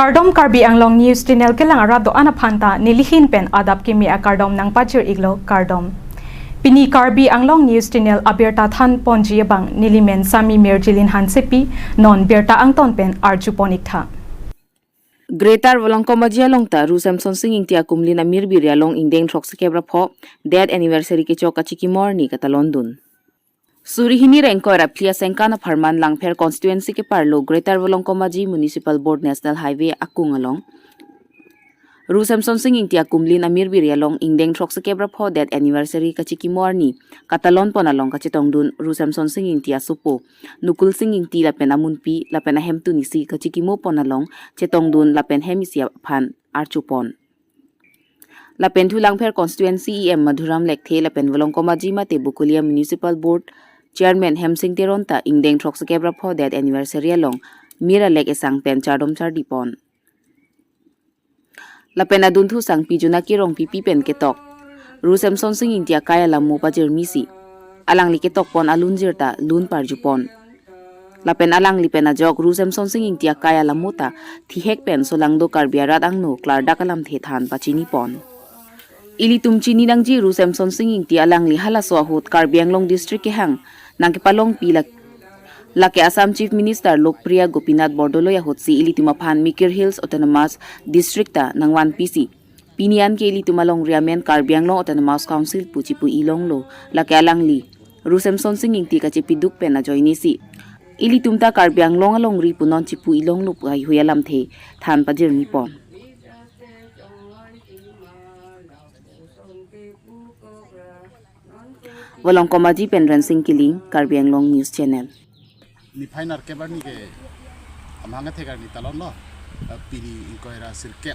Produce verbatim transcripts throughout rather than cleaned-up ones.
Kardom, Karbi Anglong News Channel kelang arat do-an aphan ta nelihin pen adap kimi akardom nangpajir-iklo, kardom. Pini Karbi Anglong News Channel abirta thanponji abang nelimen Sami Mirjilin Hansepi, non birta angton pen arjupon-iktha. Greater Volongkom Aji along ta Ru Semsonsing Ingti akumlin amirbiri along ingdeng throksi kep ra pho death anniversary kechok kachikimo arni katalondun. Suri hini ra ingkoi ra phli asengkan apharman Langpher constituency keparlo Greater Volongkom Aji Municipal Board National Highway akung along Ru Semsonsing Ingti akumlin amirbiri along ingdeng throksi kep ra pho death anniversary kachikimo arni katalonpon along kachetongdun Ru Semsonsing Ingti asopo Nukulsing Ingti lapen amunpi lapen ahemtun isi kachikimopon along chetongdun lapen hem isi aphan arjupon. Lapen thu Langpher constituency E M Madhuram Lekthe lapen Volongkom Aji mate Bokolia Municipal Board Chairman Hemsing Teron ta ingdeng throksi kep ra pho death anniversary along mir alek esang pen chardom chardipon. Lapen adunthu sangpi Junaki Rongpipi pen ketok Ru Semsonsing Ingti akai alamo pajirmi si alangli ketokpon alunjir ta lun parjupon. Lapen alangli pen ajok Ru Semsonsing Ingti akai alamo ta thihek pen solangdo Karbi arat angno klardak alamthe than pachinipon. Ilitum chini nangji Ru Semsonsing Ingti alangli halaso ahut Karbi Anglong district kehang nangkepalongpi lak lake Assam Chief Minister Lokpriya Gopinath Bordoloi ahutsi ilitum aphan Mikir Hills Autonomous District ta nangvanpisi pini an ke ilitum alongri amen Karbi Anglong Autonomous Council pu chipu-i longlo. Lake alangli Ru Semsonsing Ingti kachepiduk pen ajoinesi ilitum ta Karbi Anglong alongri pu non chipu-i longlo pu haihui alamthe than pajirmipon. Volongkom Aji pen Rensing Killing, Karbi Anglong News Channel. Niphai nerkep arni ke amahang kethek arni talonlo. Eh, pini ingkoi ra sirkep,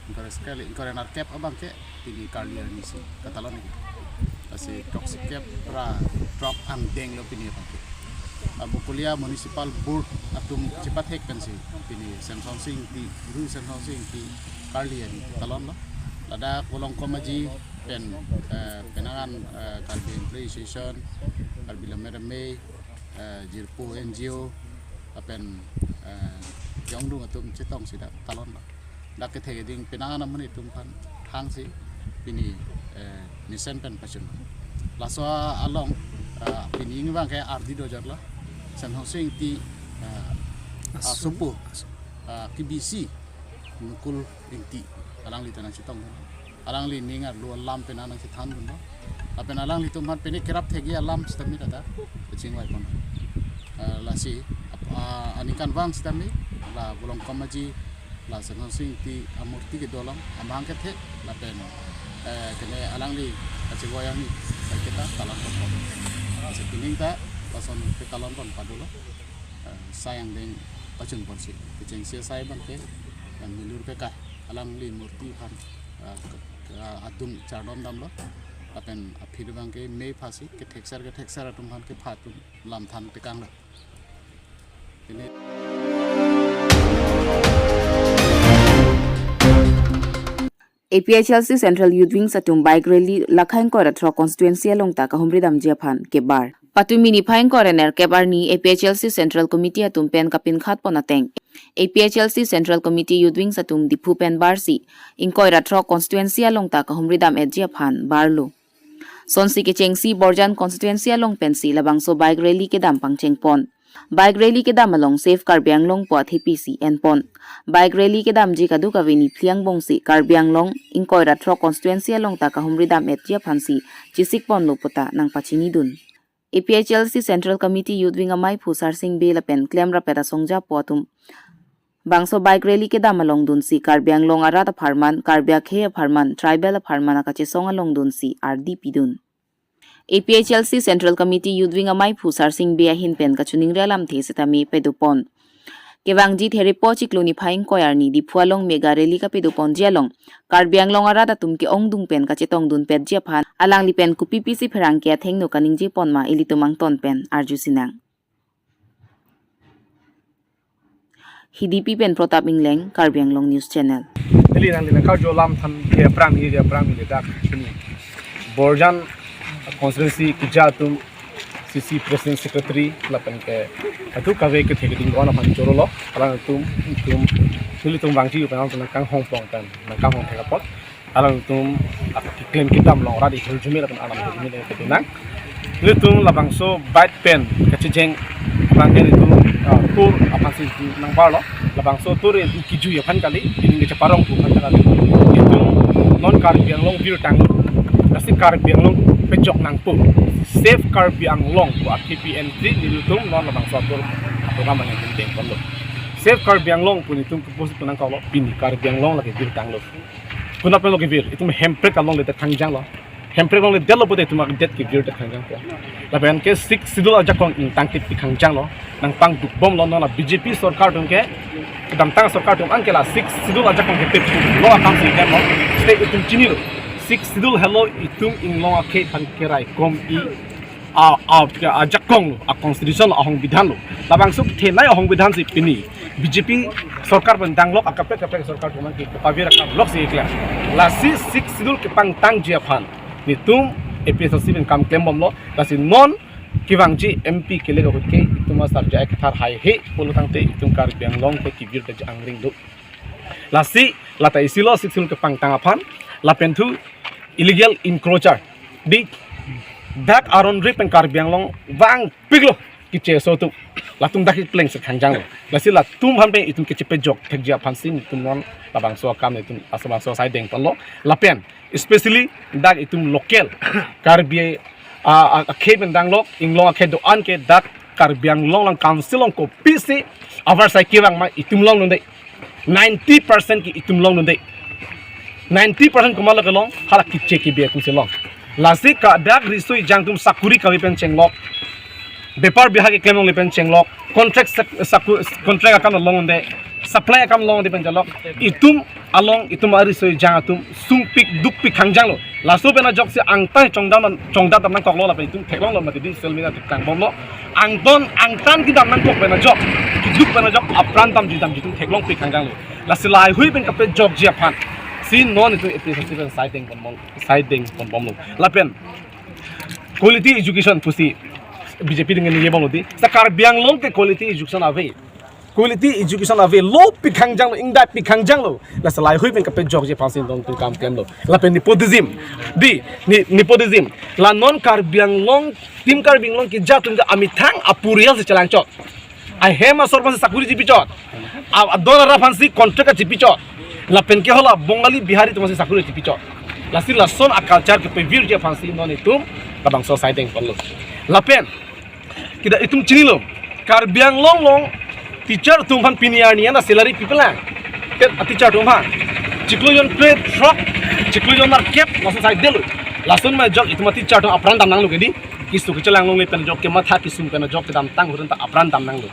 ingkoi ra sirkep, ingkoi ra nerkep abang ke pini karli arni si katalon ke. Lasi throksi kep ra throk angdeng lo pini abang ke. Ah, Bokolia Municipal Board atum chepathek pensi pini Semsonsing Ingti, Ru Semsonsing Ingti karli arni talonlo. Ladak Volongkom Aji pen, eh, penangan, eh, Karbi Employee Association, Karbi Lammet Amei, eh, jirpo N G O, lapen, eh, jongdung atum chetongsi dak talonlo. Dak kethek ding penangan amonit atum aphan thangsi pini, eh, mesen pen pachun. Laso along, eh, pini abang ke ardi do-arlo. Semsonsing Ingti, eh, asopo, eh, kebisi Nukul Ingti alangli ta nangchetong. Alangli ning arlo alam pen nangchethandunlo. Lapen alanglitum aphan pini kerap thekji alam sitame tata kachingvaipon. Eh, lasi ap-, ah, aningkanvang sitame la Volongkom Aji la Semsonsing Ingti amurti kedo along amahang kethek lapen, eh, kene alangli kachingvai arni sai kita talon kopo. Lasi pining ta lason ketalonpon padolo. Eh, sai angdeng pachunponsi kechengsi sai abang ke, eh, milur pekai alangli murti aphan, eh, ke-, ke-, adung chardom damlo. Lapen aphi abang ke mei phasi kethekser kethekser atum aphan kepha atum lam than tekanglo. Pini A P H L C Central Youth Wings atum bike rally Lakha ingkoi ra throk constituency along ta kahumri damji aphan kebar. Patumi niphai ingkoi ra nerkep arni A P H L C Central Committee atum pen kapinkhatpon ateng A P H L C Central Committee Youth Wings atum Diphu pen barsi ingkoi ra throk constituency along ta kahumri dam-etji aphan barlo. Sonsi kechengsi Borjan constituency along pensi labangso bike rally kedam pangchengpon. Bike rally kedam along Save Karbi Anglong pu athepi si enpon. Bike rally kedamji kadokave niphli angbongsi Karbi Anglong ingkoi ra throk constituency along ta kahumri dam-etji aphansi chesikponlo puta nangpachinidun. A P H L C Central Committee Youth Wing amaiphu Sarsing Bey lapen klemrapet asongja po atum bangso bike rally kedam along dunsi Karbi Anglong arat apharman, Karbi akhei apharman, tribal apharman akachesong along dunsi ardi pidun. A P H L C Central Committee Youth Wing amaiphu Sarsing Bey ahin pen kachiningri alamthe sitame padopon. Kevangji Therepo chiklo niphai ingkoi arni Diphu along mega rally kapadoponji along Karbi Anglong arat atum ke-ongdung pen kachetongdunpetji aphan alangli pen kopi pisi pherangke athengno kaningjepon ma ilitum angton pen arjusinang. Hidipi pen Protap Ingleng, Karbi Anglong News Channel. Neli nangli nangkarju alam than ke aphrang iri aphrang iri dak ini. Borjan constituency keja atum C C President Secretary lapen ke atu kave kethek ding ko-an aphan chorolo. Alangtum, tum Nelitum vangji pen alam nangkanghong pong pen, nangkanghong thek apot, alanglitum akeklem kedam along rat ihirjume lapen alam hirjume le ketunang. Nelitum labangso bike pen kachejeng abang ke nelitum, ah, tour aphansi nangbarlo. Labangso tour e du kejui aphan kali, ining kecheparong pu aphan kali. Itum non Karbi Anglong birtang, lasi Karbi Anglong pejok nangpo. Save Karbi Anglong pu a K P N three nelitum non labangso tour program nangdengponlo. Save Karbi Anglong pu nelitum kepos pu nangkoklo, pini Karbi Anglong lake birtanglo. Konat penlo kevir, itum hemprek along le det thangjanglo. Hemprek along le detlo pute itum adet kevir det thangjangpo. Lapen ke Sixth Schedule ajakong ingtang tip thangjanglo. Nangpangdukbomlo non la B J P sorkar atum ke, kedamtang sorkar atum anke la Sixth Schedule ajakong ke tip lo akam si kemlo. State itum chinilo. Sixth Schedule henlo itum inglong akhei aphan keraikom-i a, a, ajakong lo, a constitution lo, ahongbidhan lo. Labangso thenei ahongbidhan si pini B J P sorkar pen danglok, akaprek kaprek sorkar atum ke kepavir akamlok si keklem. Lasi Sixth Schedule kepangtangji aphan nelitum A P H L C pen kam klembomlo. Lasi non kevangji M P kelek ahut ke itum asar jai kethar haihe pulo tangte itum Karbi Anglong ke kevir det angring do. Lasi lata isilo Sixth Schedule kepangtang aphan, lapen thu illegal encroacher, di dak aron ri pen Karbi Anglong vangpiklo kecheso atum, latum dak kepleng si thangjanglo. Lasi latum aphan pen itum kechepejok thekji aphansi itum non labangso akam itum labangso asai dengponlo. Lapen especially dak itum local Karbi, ah, ah, akhei pen danglok, inglong akhei do-an ke dak Karbi Anglong along council along kopisi avarsai kevang ma itum longdunde. Ninety percent ke itum longdunde. Ninety percent komatlo kelong, hala keche kebe atumsi long. Lasi ka dak riso ejang atum sakuri kave pen chenglok, bepar bihar keklem longle pen chenglok, contract sak-, saku-, contract akam longdunde, supply akam longdunde pen chenglok. Itum along itum ariso ejang atum sungpik dukpik thangjanglo. Laso pen ajoksi angtan chongdam, chongdam dam nangkoklo lapen itum theklonglo mati di social media theklongbomlo. Angtan angtan kedam nangkok pen ajok, keduk pen ajok apran damji damji itum theklongpik thangjanglo. Lasi laheihui pen kapejokji aphansi non itum A P H L C pen asai dengponbom, asai dengponbomlo. Lapen quality education pusi B J P atum ke ningjebomlo di. Sa Karbi Anglong ke quality education ave. Quality education ave, lo pikhangjanglo, ingdai pikhangjanglo. Lasi laheihui pen kapejokji aphansi nelitum kam klemlo. Lapen nepotism. Di, ne-, nepotism. La non Karbi Anglong, Team Karbi Anglong keja atum ke amethang apurial si chelangchot. Ahem asor aphansi sakuri chipichot. A-, adon arap aphansi contract chipichot. Lapen ke hala Bongali Bihari atum aphansi sakuri chipichot. Lasi lason aculture kepevirji aphansi non itum labangso asai dengponlo. Lapen kita itum chinilo. Karbi Anglong along teacher atum aphan pini arni ana salary pipelang. Tet a teacher atum aphan. Chiklo jon kre throk, chiklo jon nerkep, lason asai detlo. Lason ma ajok itum a teacher atum apran dam nanglo ke di. Keso kechelang longle pen ajok, kematha kesung pen ajok kedamtang ahut ta apran dam nanglo.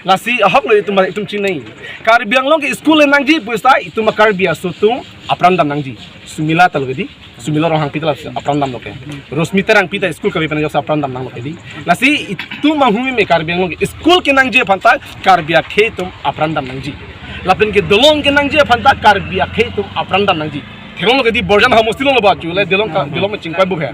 Lasi ahoklo itum, itum chinine. Karbi Anglong ke school le nangji pusita itum a Karbi aso atum apran dam nangji. Sumila talo ke di. Sumila Ronghangpi ta la apran damlo ke. Rosmi Terangpi ta school kave pen ajok apran dam nanglo ke di. Lasi itum manghumi me Karbi Anglong ke school kenangji aphan ta Karbi akhei atum apran dam nangji. Lapen ke dolong kenangji aphan ta Karbi akhei atum apran dam nangji. Theklonglo ke di Borjan homosti along lo ba chu le dolong ka, dolong me chingpai bu he.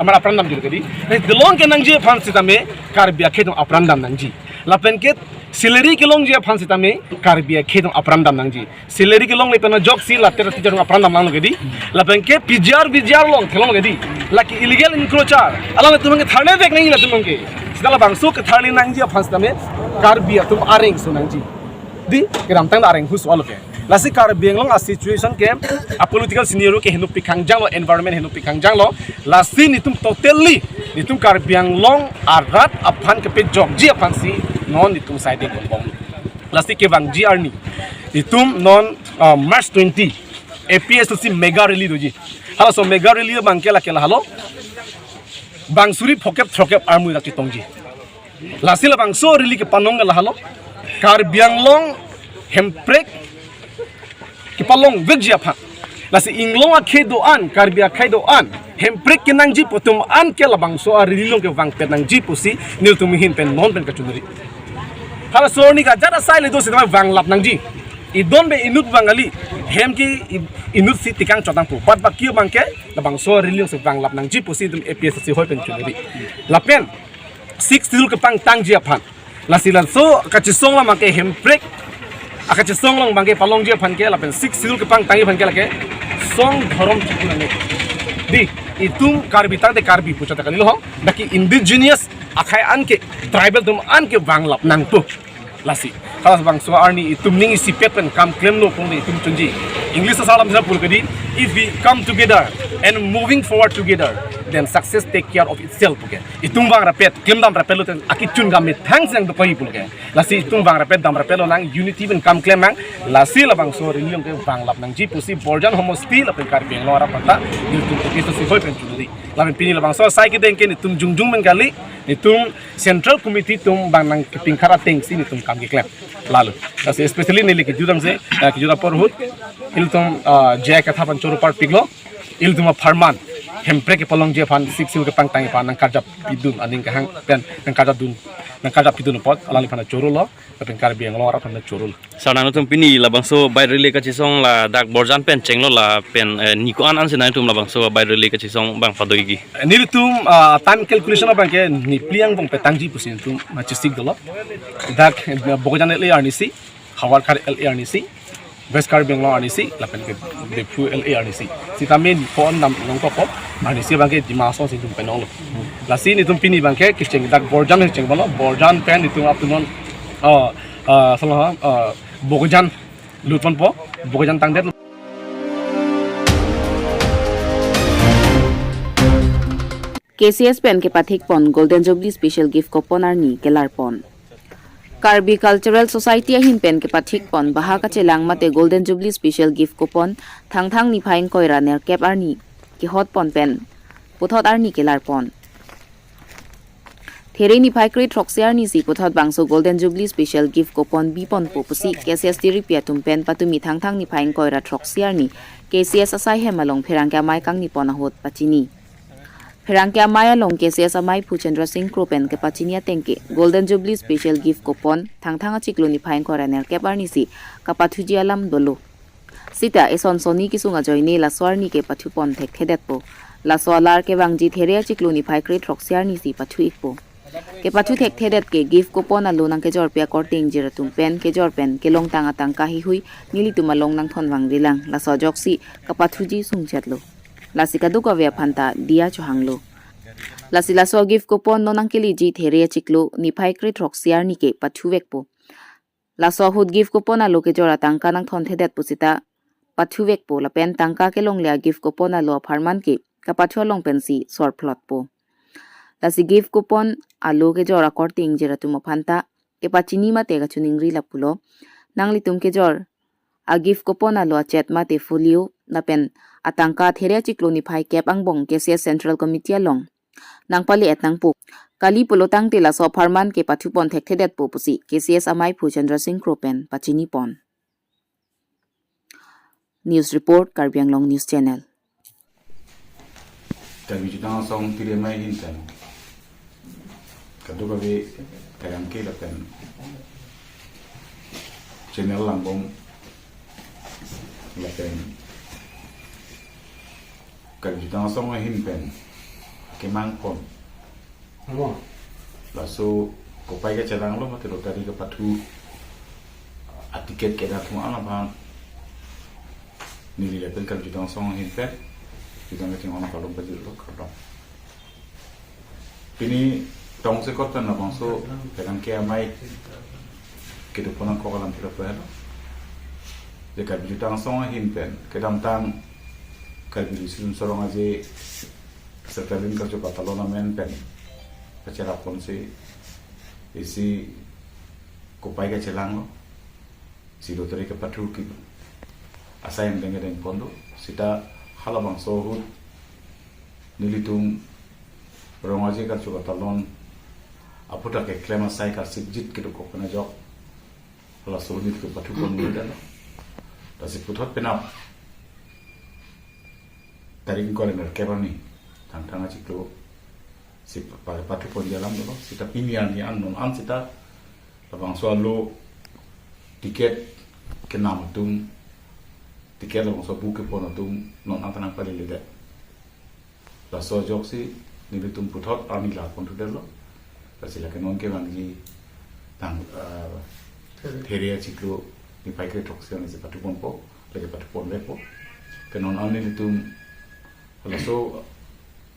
Amar apran damji lo ke di. Dolong kenangji aphan sitame Karbi akhei atum apran dam nangji. Lapen ke salary kelongji aphan sitame Karbi akhei atum apran dam nangji. Salary kelongle pen ajoksi later teacher atum apran dam nanglo ke di. Lapen ke P G R, V G R along theklonglo ke di. Lake illegal encroacher. Alanglitum ke tharne vek nangji latum ke. Sita labangso ketharne nangji aphan sitame Karbi atum areng so nangji. Di kedamtang areng huswalo ke. Lasi Karbi Anglong a situation ke, a political scenario ke heno pikhangjanglo, environment heno pikhangjanglo. Lasi netum totally, netum Karbi Anglong arat aphan kepejokji aphansi non netum asai dengponbom. Lasi kevangji arni itum non, ah, March twenty A P H L C mega rally doji. Halaso mega rally abang ke lake lahelo. Bang suri phokep throkep armu dak chetongji. Lasi labangso rally kepanong ke lahelo. Karbi Anglong hemprek kepalongvekji aphan. Lasi inglong akhei do-an, Karbi akhei do-an, hemprek kenangji pu atum an ke labangso a rally along kevangpet nangji pusi nelitum ahin pen non pen kachiniri. Halaso arni kajat asai le do sitame vanglap nangji. Idon pen inut vang kali, hem ke i-, inut si tekang chot nangpo. But baki abang ke labangso a rally alongsi vanglap nangji pusi itum A P H L C ahoi pen chiniri. Lapen Sixth Schedule kepangtangji aphan. Lasi laso kachesong alam ke hemprek Akachesong along abangke palongji aphan ke lapen Sixth Schedule kepangtangji aphan ke lake song dhorom chikun ane. Di, itum Karbi tangte Karbi pu chot ta kali lo ho. Dak ke indigenous akhei an ke, tribal atum an ke vanglap nangpo. Lasi, halabangso arni itum ning isipet pen kam klemlo pu itum chunji. English asar alam sina pu ke di, "If we come together and moving forward together, then success take care of itself," pu ke. Itum vang rapet, klemdam rapet lo ten, akechun kam methang seng dokoi pu ke. Lasi itum vang rapet, dam rapet lonang, unity pen kam klem nang. Lasi labangso ringlong ke vanglap nangji pusi Borjan homosti lapen Karbi Anglong arat aphanta, itum ke so si hoi pen chunji. Lapen pini labangso asai kedeng ke itum jongjong pen kali, itum Central Committee atum abang nangkepingkar atengsi itum kam keklem. Lalo. Lasi especially neli kejut angse, eh, kejut apor ahut, ilitum, ah, J I Kathar aphan choro parpiklo, ilitum apharman, Hemprek kepalongji aphan, Sixth Schedule kepangtangji aphan, nangkarjap pidun, aning kehang pen, nangkarjap dun, nangkarjap pidun apot, alangliphan chorolo, lapen Karbi Anglong arat aphan chorolo. Sir, nangtum pini labangso bike rally kachesong ladak Borjan pen chenglo lapen, eh, ni ko-an ansi nangtum labangso bike rally kachesong abang padoiji? Nelitum, ah, time calculation abangke neli phli angbong petangji pusi itum, ah, chesik dolo. Dak, eh, Bokajan L A arnisi, Howraghat L A arnisi, West Karbi Anglong arnisi, lapen ke Diphu L A arnisi. Sitame ko-an dam nangkokpo, arnisi abangke Dima Hasao si itum penong lo. Lasi itum pini abangke kecheng dak Borjan kecheng balo, Borjan pen itum aptunon, ah, ah, salah, ah, Bokajan lut ponpo, Bokajan tangdet. K C S pen kepathik pon Golden Jubilee Special Gift Coupon arni kelar pon. Karbi Cultural Society ahin pen kepathik pon baha kachelang mate Golden Jubilee Special Gift Coupon Thangthang niphai ingkoi ra nerkep arni kehot pon pen puthot arni kelar pon. There niphai kre throksi arnisi puthot bangso Golden Jubilee Special Gift Coupon bi ponpo pusi K C S tiripi atum pen patumi Thangthang niphai ingkoi ra throksi arni K C S asai hem along pherangke amei kangni pon ahut pachini. Pherangke amei along K C S amei aphu Chandra Singh Kro pen kepachini ateng ke Golden Jubilee Special Gift Coupon Thangthang achiklo niphai ingkoi ra nerkep arnisi kapathuji alam dolo. Sita eson sonni kesung ajoine laso arni ke pathu pon thekthedetpo. Laso alar kevangji there achiklo niphai kre throksi arnisi pathu ikpo. Kepathu thekthedet ke gift coupon alo nangkejorpi akorte ingjir atum pen kejor pen kelongtang atangka heihui nelitum along nangthon vangri lang. Laso ajoksi kapathuji sungchetlo. Lasi kadokave aphanta diya chohanglo. Lasi laso gift coupon non nangkeleji there achiklo niphai kre throksi arni ke pathuvekpo. Laso ahut gift coupon alo kejor atangka nangthonthedet pusita pathuvekpo lapen tangka kelongle a gift coupon alo apharman ke kapathu along pensi sorphlotpo. Lasi gift coupon alo kejor akorte ingjir atum aphanta kepachini mate kachiningri lapulo. Nanglitum kejor a gift coupon alo achet mate folio lapen atangka there achiklo niphai kep angbong K C S Central Committee along nangpale-et nangpo. Kali pulo tangte laso apharman ke pathu pon thekthedetpo pusi K C S amei aphu Chandra Singh Kro pen pachini pon. News report, Karbi Anglong News Channel. Karbi Jutang Asong tiri amei ahin pen kadokave pherangke lapen channel langbom lapen Karbi Jutang Asong ahin pen kemang pon. Amo. Laso kopai kachelanglo mate lottery kapathu aticket kedo atum an aphan neli lapen Karbi Jutang Asong ahin pen Jutang Kaching-ong akalum pajirlo kardom. Pini tongsekot pen labangso pherangke amei kedo pon nangkok alam thilo pehelo. Je Karbi Jutang Asong ahin pen kedamtang Karbi Riso Nimso Rong Aje Secretary Karcho Katalon amen pen pacherap ponsi isi kopai kachelanglo. Si lottery kapathu ke asai yang deng deng pon do. Sita halabangso ahut nelitum Rong Aje Karcho Katalon aphuthak keklem asai karsipjit kedokok pen ajok halaso ahut nelitum pathu pon neli dalo. Lasi puthot penap tarik ingkoi ra nerkep arni Thangthang achiklo si pa-, pathu ponji alam dolo. Sita pini arni an non an sita labangso alo ticket kenam atum, ticket labangso book kepon atum non an ta nangpaleledet. Laso ajoksi nelitum puthot arni la ponthudetlo. Lasi lake non kevangji tang, ah, there achiklo Niphai kre throksi ansi pathu ponpo, lake pathu ponlepo. Ke non an nelitum laso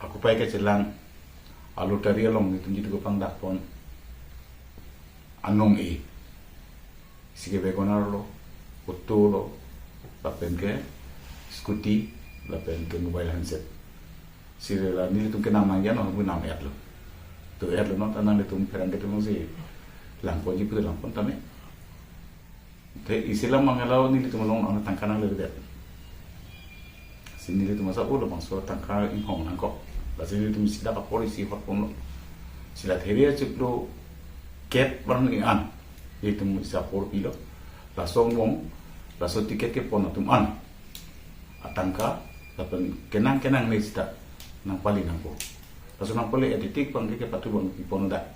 akupai kechelang a-lottery along nelitum jitu kepangdak pon anong e. Isi ke WagonR lo, auto lo, lapen ke scooty, lapen ke mobile handset. Isi la nelitum kenam nangji anong pu nam-et lo. To-et lo, non ta nanglitum pherangke atum si lang ponji pu lang pon tame. Te isi alam abang lo nelitum along ang tangka nangledet. Si nelitum asa ulo bangso tangka inghong nangkok. Lasi nelitum isi dak apor isi hot ponlo. Si la there achiklo kep barang an nelitum isi apor pilo. Laso angbong, laso ticket kepon atum an atangka lapen kenang kenangne sita nangpali nangpo. Laso nangpali etitik abang ke kepathu abang pipon dak.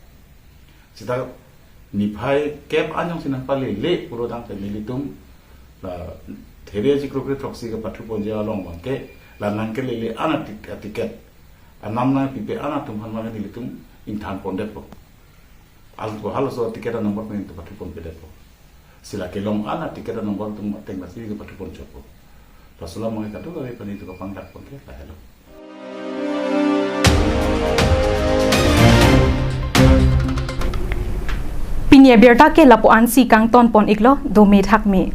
Sita niphai kep an jongsi nangpalele pulo tangte nelitum la there achiklo kre throksi kepathu ponji along abang ke la nangkelele an atik-, aticket, anam nangpipe an atum aphan abang nelitum ingthan pondetpo. Al ko halaso aticket a-number pen nelitum pathu ponpedetpo. Si la kelong an aticket a-number atum ateng lasi nelitum pathu ponchotpo. Laso alam abang kadokave pen nelitum kepangdak pon ke lahelo. Pini abirta ke lapu ansi kangton pon iklo, dome thakme.